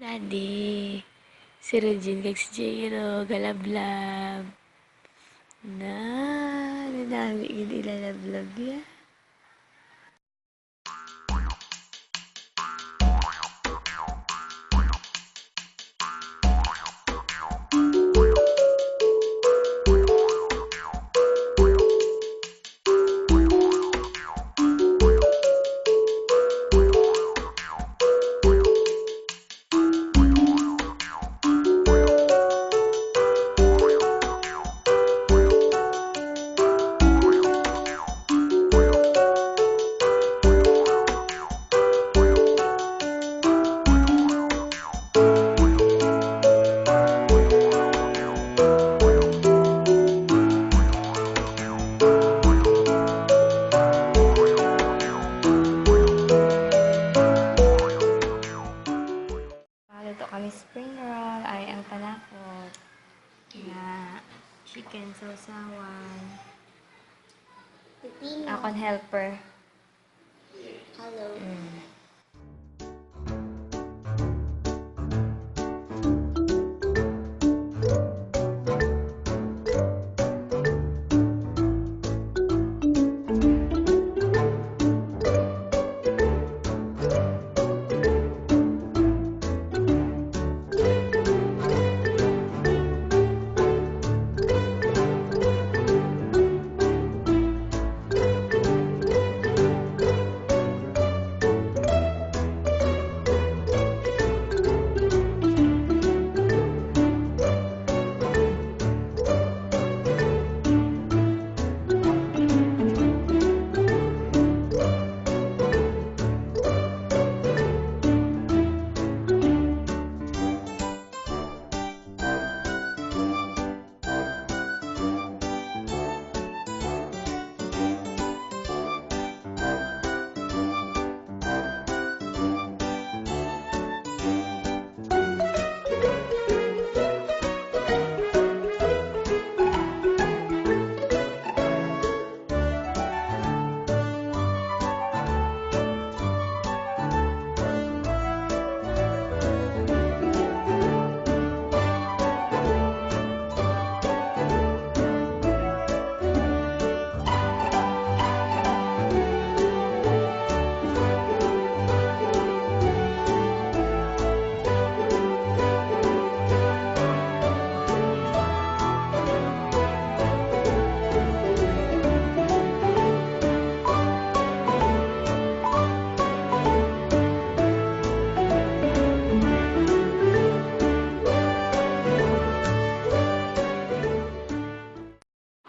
Daddy, si Regine kag si Jairo, galablab. Na, nanami gid ilalablab ya. Maluto kami spring roll ay ang panakot na chicken sausawan. Pipino. Akon helper. Hello.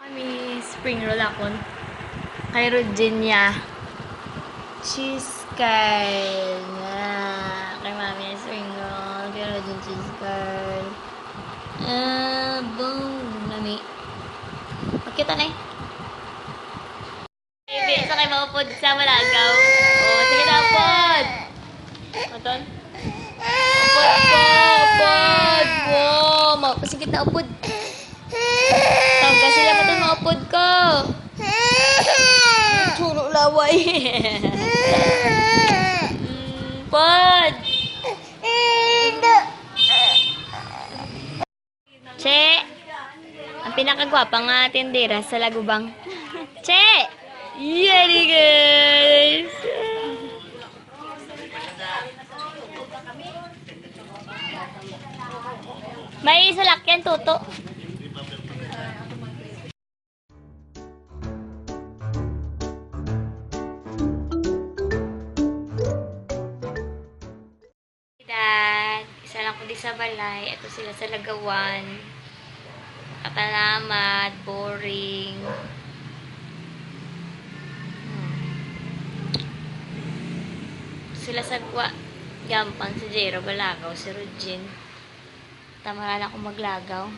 Kami spring roll akon. Kay Virginia. Cheese curl. Na. Kay mami spring roll. Kay Regine cheese curl. Ah, boom. Nami. Pakita na eh. Baby, sa kay maupod sa malagaw. Oh, sige na, upod. Maton? Upod ko, upod. Wow, sige na, upod. Tawag kasi sila maton, maupod ko. Turo laway. Pod. Che! Ang pinakagwapa nga tindera sa Lagubang. Che! Yay, guys! May salakyan, tuto. Dad, isa lang ko di sa balay. Ito sila sa Lagawan. Katalamad, boring. Sila sa gwa. Gampang si Jero Balagaw, si Rujin. Tama na akong maglagaw.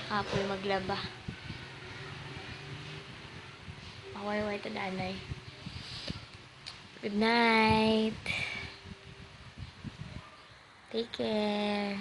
Kapoy maglaba. Pawayway to nanay. Good night. Take care.